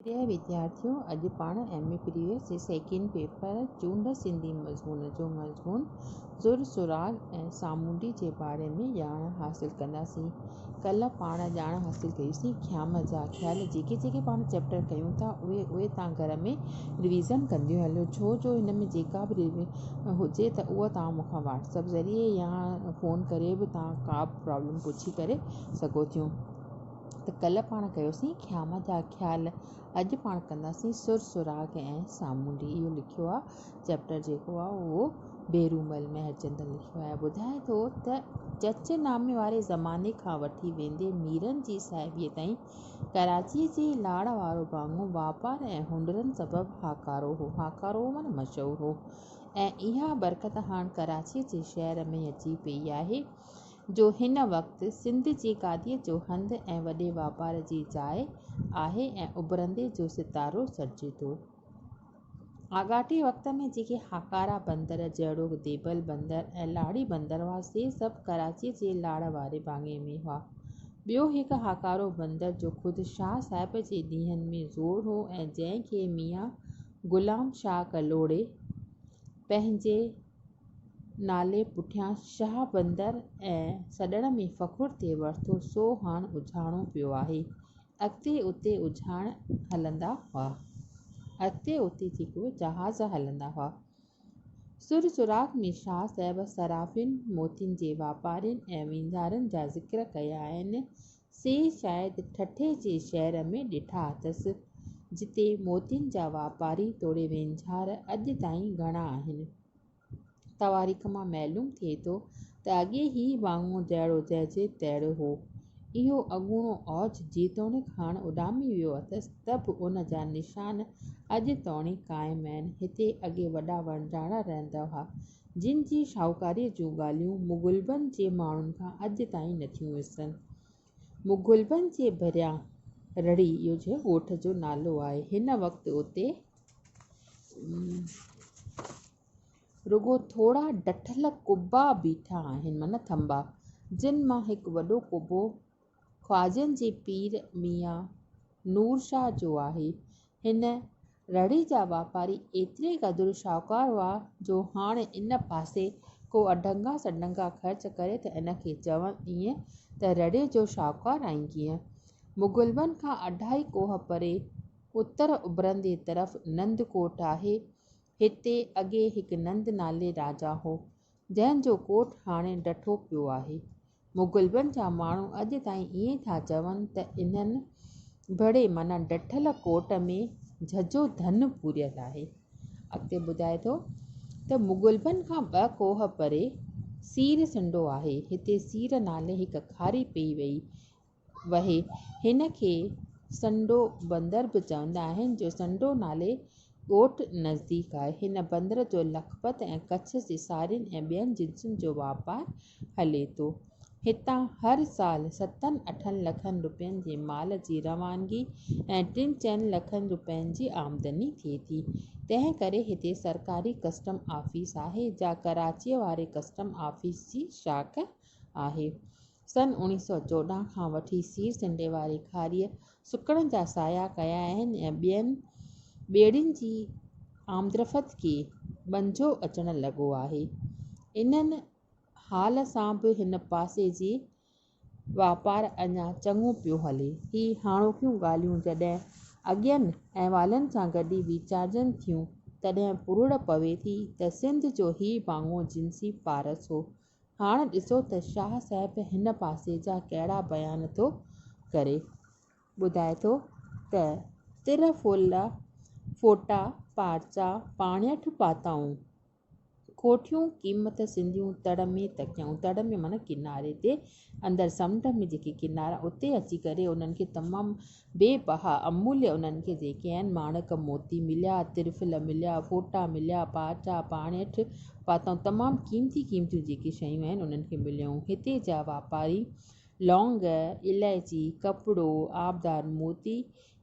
پريا وديارٿيو اڄ پاڻ M A previous جي سيڪنڊ پيپر چونڊ سنڌي مضمون جو مضمون سر سراغ ۽ سامونڊي جي باري ۾ ڄاڻ حاصل ڪنداسين. ڪلهه پاڻ ڄاڻ حاصل ڪئيسين خيام جا خيال جيڪي جيڪي پاڻ چيپٽر ڪيون ٿا اهي اهي توهان گهر ۾ رويزن ڪنديون هلو ڇو جو هن ۾ جيڪا به هجي ته اها توهان مون کان واٽس اپ ذريعي يا فون ڪري به توهان ڪا به پرابلم پڇي ڪري سگهو ٿيون. ته ڪلهه پاڻ ڪيوسين خيام جا خيال، اڄ پاڻ ڪنداسين سر سراغ ۽ سامونڊي. اهو لکيو آهي چيپٽر جيڪو آهي اهو ڀيرومل مهرچند لکيو آهي. ٻڌائي ٿو ته چچ نامي واري زماني کان وٺي ويندي ميرن جي صاحبيء تائين ڪراچيء جي لاڙ وارو ڀاڱو واپار ۽ هنرن سبب هاڪارو هو، هاڪارو هو معنيٰ مشهور هو، ۽ اها برڪت هاڻ ڪراچيء جي شهر ۾ اچي پيئي آهي. جو هن وقت سنڌ جي گاديء جو هنڌ ۽ وڏي واپار جي جاء آهي ۽ اڀرندي جو ستارو سڏجي ٿو. آڳاٽي وقت ۾ جيڪي هاڪارا بندر جهڙوڪ ديبل بندر ۽ لاڙي بندر هئا، سي سڀ ڪراچيء جي لاڙ واري ڀاڱي ۾ هئا. ٻيو هڪ هاڪارو بندر جو خود شاهه صاحب جي ڏينهن ۾ زور هو ۽ جنهن کي ميان غلام شاهه ڪلهوڙي پنهنجي نالي پٺيان شاهه بندر ۽ سڏڻ ۾ فخر ٿي ورتو، سو هاڻ اجهاڻو پيو آهي. اڳتي اتي اجهاڻ هلندا هئا. اڳتي اتي جيڪو جهاز هلندا هئا. سر سراغ ۾ شاهه صاحب صرافين، موتين جي واپارين ۽ وينجهارن جا ذڪر ڪيا آهن، سي شايد ٺٽي جي شهر ۾ ڏٺا اٿس، جتي موتين جا واپاري توڙي وينجهار اڄ تائين گهڻا آهن. تواريخ مان معلوم ٿئي ٿو ته اڳي هي ڀاڱو جهڙو چئجي تهڙو هو. اهو اڳوڻو اوج جيتوڻيڪ هاڻ اڏامي ويو اٿس ته به ان جا نشان اڄ توڻي قائم آهن. هتي اڳي وڏا وڻجارا رهندا هئا، جن جي شاهوڪاريء جون ڳالهيون مغلبن جي ماڻهن کان اڄ تائين نٿيون وسرن. مغلبن جي ڀريان رڙهي اهو ڳوٺ جو نالو آهي. هن وقت اتي رڳو ٿورا ڊٺل قبا بيٺا آهن معنيٰ ٿنڀا، جن مان هڪ وڏو قبو خواجن جي پير ميان نور شاهه جو آهي. هن رڙهي جا واپاري ايتري قدر شاهوڪار هئا جو هاڻ ان پاسي ڪو اڍنگا سڍنگا خرچ ڪري ته ان کي چون ائين ته رڙهي جو شاهوڪار آهين ڪيئن؟ مغلبن کان اڍائي ڪوهه پري اتر اڀرندي طرف نند ڪوٽ آهي. هتي اڳي هڪ نند نالي راجا هو، جنهن جو ڪوٽ هاڻي ڊٺو پيو آهي. مغلبن جا ماڻهو اڄ تائين ائين ٿا چون ته انهن ڀڙي معنيٰ ڊٺل ڪوٽ ۾ جھجھو ڌن پوريل آهي. اڳتي ٻڌائي ٿو ته مغلبن کان ٻه ڪوهه پري سير سنڊو آهي. هتي سير نالي هڪ کاري پئي ويئي. وهي. هن کي سنڊو بندر به چوندا آهن، جو سنڊو نالي ڳوٺ نزديڪ آهي. هن بندر جو لکپت ۽ ڪڇ جي سارين ۽ ٻين جنسن جو واپار هلي ٿو. هتان هر سال ستن اٺن لکن روپين جي مال جي روانگي ۽ ٽن چئن لکن روپين جي آمدني ٿئي ٿي. تنهن ڪري هتي سرڪاري ڪسٽم آفيس آهي، جا ڪراچيء واري ڪسٽم آفيس جي شاخ آهي. سن 1914 کان وٺي سير سنڊي واري کاريء سڪڻ جا سايا ڪيا آهن ۽ ٻين ٻيڙين جي آمدرفت کي ٻنجو اچڻ لڳو آهي. انهن حال سان به هن پاسي جي واپار اڃا چڱو پيو هلي. هي هاڻوڪيون ڳالهيون جڏهن اڳين احوالن سان گڏي ويچارجن ٿيون، تڏهن پروڙ پوي ٿي ته سنڌ جو هي ڀاڱو جنسي پارس هو، هاڻ ڏسو ته شاهه صاحب هن پاسي جا ڪهڙا بيان ٿو ڪري. ٻڌائي ٿو ته تر ڦولا ڦوٽا پارچا پاڻيٺ پاتائون، کوٺيون قيمت سنديون تڙ ۾ تڪيائون، تڙ ۾ معنيٰ ڪناري تي، اندر سمنڊ ۾ جيڪي ڪنارا اتي اچي ڪري انهن کي تمام بي بها اموليه انهن کي جيڪي آهن ماڻڪ موتي مليا، ترڦل مليا، ڦوٽا مليا، پاچا، پاڻيٺ پاتائون تمام قيمتي قيمتيون جيڪي شيون آهن انهن کي مليون. هتي جا واپاري لونگ، الائچي، ڪپڙو، آبدار موتي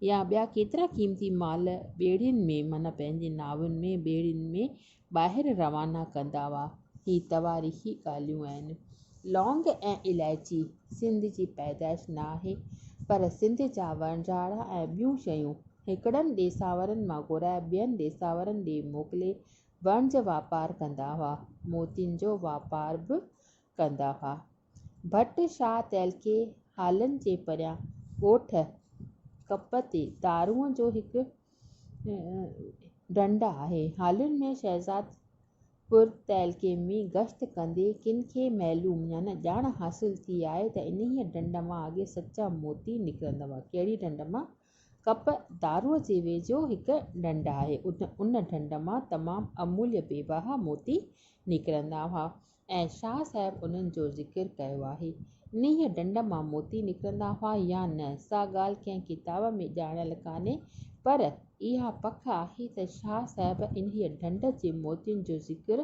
يا ٻيا ڪيترا قيمتي مال ٻيڙين ۾ معنيٰ پنهنجي ناون ۾ ٻيڙين ۾ ٻاهر روانا ڪندا هئا. هي تواريخي ڳالهيون آهن. لونگ ۽ الائچي سنڌ جي پيدائش نه آهي، پر سنڌ جا وڻجارا ۽ ٻيون شيون هڪڙن ڏيساورن مان گهرائي ٻين ڏيساورن ڏي موڪلي وڻج واپار ڪندا هئا. موتين جو واپار به ڪندا هئا. ڀٽ شاهه تعلقي هالن جي پريان ڳوٺ ڪپ تي دارونء جو هڪ ڍنڍ آهي. هالن ۾ شهزادپور تعلقي ۾ گشت ڪندي ڪن کي معلوم يعني ڄاڻ حاصل ٿي آهي ته انهيء ڍنڍ مان اڳي سچا موتي نڪرندا هئا. ڪهڙي ڍنڍ مان؟ ڪپ دارونء جي ويجهو هڪ ڍنڍ آهي. ان ڍنڍ مان تمام اموليه بي بها موتي نڪرندا هئا. ۽ شاهه صاحب انهن جو ذڪر ڪيو آهي. انهيء ڍنڍ مان موتي نڪرندا هئا يا نه، سا ڳالهه ڪنهن ڪتاب ۾ ڄاڻايل ڪانهي، پر اها پڪ آهي ته شاهه صاحب انهيء ڍنڍ جي موتين جو ذڪر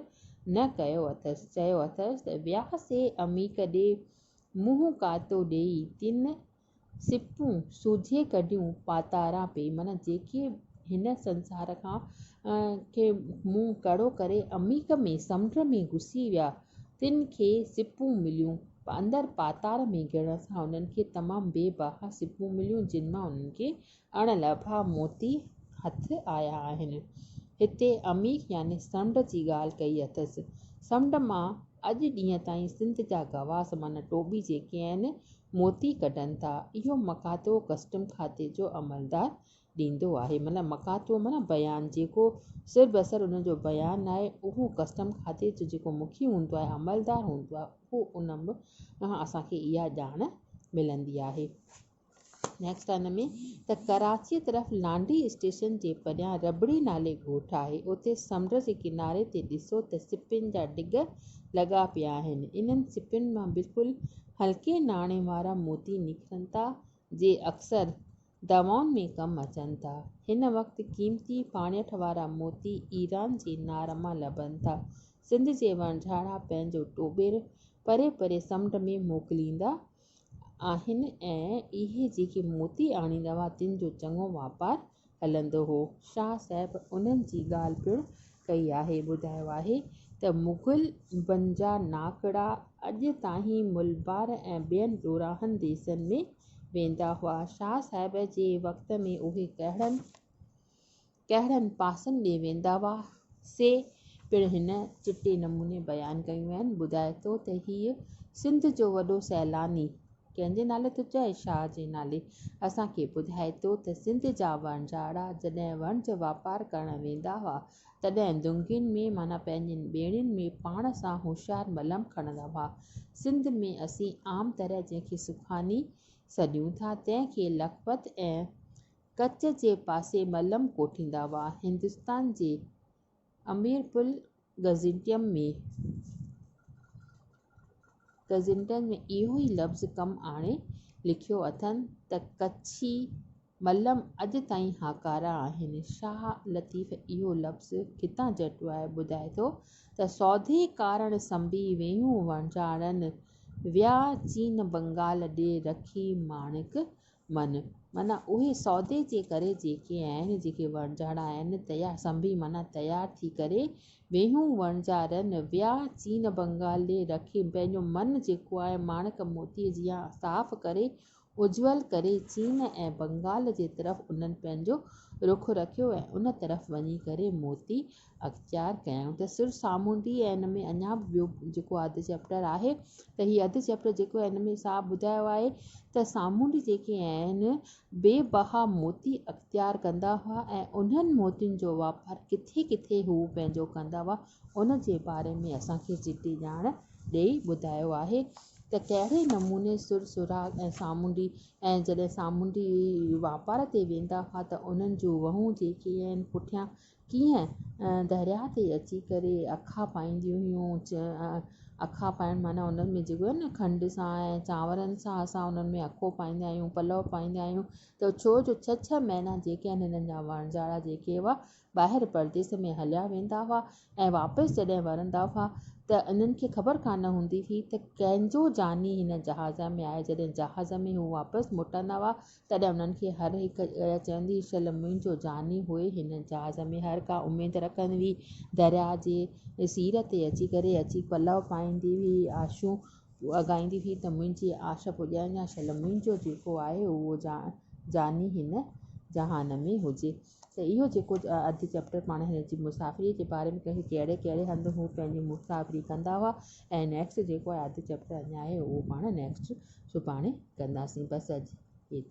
نه ڪيو اٿس. چيو اٿس ته ويا سي عميق ڏي، منهن ڪاتو ڏيئي، تن سپون سوجهي ڪڍيون پاتاران پئي معنيٰ جيڪي هن سنسار کان کي منهن ڪڙو ڪري عميق ۾ سمنڊ ۾ گهسي ويا تن کي سپون مليون اندر پاتار ۾ گهڙڻ سان انهن کي تمام بي بها سپون مليون جن مان انهن کي اڻ لڀا موتي هٿ آيا آهن. هتي عميق يعني سمنڊ جي ڳالهه ڪئي اٿس. سمنڊ مان اڄ ڏينهن تائين سنڌ جا غواص معنيٰ ٽوٻي جيڪي آهن موتي ڪڍن ٿا. اهو مقاطعو ڪسٽم کاتي جو عملدار ڏيندو آهي. معنيٰ مقاطعو معنيٰ بيان جيڪو سر بسر ان جو بيان آهي اهو ڪسٽم کاتي جو جيڪو مکي هوندو آهي عملدار هوندو آهي اهو ان مان اسان کي اها ڄاڻ ملندي آهي. نيڪسٽ ان ۾ ته ڪراچيء طرف لانڍي اسٽيشن جي پريان ربڙي نالي ڳوٺ آهي، اتي سمنڊ جي ڪناري تي ڏسو ته سپين جا ڍڳ لڳا پيا آهن. انهن سپين مان بلڪل هلڪي ناڻي وارا موتي نڪرن ٿا، جي اڪثر دوائن ۾ ڪم اچن ٿا. هن وقت قيمتي پاڻيٺ وارا موتي ايران جي نار مان لڀن ٿا. سنڌ جي وڻجارا پنهنجو ٽوٻير پري پري سمنڊ ۾ موڪليندا آهن ۽ اهي جيڪي موتي آڻيندا هئا تن جو چڱو واپار هلندو هو. شاهه صاحب انهن جي ڳالهه پڻ ڪئي آهي. ٻڌايو آهي ته مغل بن جا ناکڙا اڄ تائين ملبار ۽ ٻين ڏورانهن ديسن ۾ ويندا هئا. شاهه صاحب جي وقت ۾ اهي ڪهڙن ڪهڙن پاسن ڏي ويندا هئا، سي پڻ هن چٽي نموني بيان ڪيون آهن. ٻڌائي ٿو ته هيء سنڌ جو وڏو سيلاني، ڪنهن جي نالي ٿو چئي؟ شاهه جي نالي، اسان کي ٻڌائي ٿو ته سنڌ جا وڻجارا جڏهن وڻج واپار ڪرڻ ويندا هئا، تڏهن دونگين ۾ معنيٰ پنهنجين ٻيڙين ۾ پاڻ سان هوشيار ملم کڻندا هئا. سنڌ ۾ اسين عام طرح جنهن کي سکاني سڏيون ٿا، تنهن کي لکپت ۽ ڪڇ جي پاسي ملم ڪوٺيندا هئا. هندستان جي اميرپور گزيٽيم ۾ گزيٽن ۾ اهو ئي لفظ ڪم آڻي لکيو اٿن ته ڪڇي ملم اڄ تائين هاڪارا آهن. شاهه لطيف اهو لفظ ڪٿان جهٽيو آهي؟ ٻڌائي ٿو ته سودي ڪارڻ سنبي ويهون وڻجارن، ويا چين بنگال ڏي رکي ماڻڪ من، معنيٰ اهي سودي جي ڪري جيڪي آهن، جيڪي وڻجارا آهن، تيار سنڀي معنيٰ تيار ٿي ڪري ويهون وڻجارن ويا چين بنگال ڏي رکي پنهنجو من جيڪو آهي ماڻڪ موتيء جيان صاف ڪري اجول ڪري چين ۽ بنگال جي طرف انهن پنهنجو رخ رکيو ۽ ان طرف وڃي ڪري موتي اختيار ڪيائون ته سر سامونڊي ۽ ان ۾ اڃا به ٻيو جيڪو اڌ چيپٽر آهي ته هي اڌ چيپٽر جيڪو آهي ان ۾ صاحب ٻڌايو آهي ته سامونڊي جيڪي آهن بي بها موتي اختيار ڪندا هئا ۽ انهن موتين جو واپار ڪٿي ڪٿي هو پنهنجو ڪندا هئا ان جي باري ۾ اسان کي چٽي ڄاڻ ڏيئي ٻڌايو آهي ته ڪهڙي نموني سر سراغ ۽ سامونڊي ۽ جڏهن سامونڊي واپار تي ويندا هئا ته انهن جون وهون جيڪي آهن پٺيان ڪيئن درياهه تي اچي ڪري اکا پائينديون هيون اکا پائڻ معنيٰ انهن ۾ جيڪو آهي نه کنڊ سان ۽ چانورن سان اسان انهن ۾ اکو پائيندا آهيون پلو پائيندا آهيون ته ڇو جو ڇهه ڇهه مهينا جيڪي آهن هنن جا وڻجارا جيڪي هئا ٻاهر پرديس ۾ هليا ويندا هئا ۽ واپس جڏهن ورندا هئا ته انهن کي خبر ڪانه هوندي هئي ته ڪنهن جو جاني هن جهاز ۾ آهي جڏهن جهاز ۾ هو واپس موٽندا هئا تڏهن انهن کي هر هڪ اها چوندي هئي، شل منهنجو جاني هئي هن جهاز ۾. هر ڪا اميد رکندي هئي. درياهه جي سير تي اچي ڪري اچي پلئه پائيندي هئي، آشون اگهائيندي هئي ته منهنجي آش پڄائجان، شل منهنجو جيڪو آهي اهو جاني هن جهان ۾ هجي. ته اهو جيڪو اڌ چيپٽر پاڻ هن جي مسافريء جي باري ۾ ڪنهن ڪهڙي ڪهڙي هنڌ هو پنهنجي مسافري ڪندا هئا ۽ نيڪسٽ جيڪو آهي اڌ چيپٽر اڃا آهي اهو پاڻ نيڪسٽ سڀاڻي ڪنداسين. بس اڄ ايترو.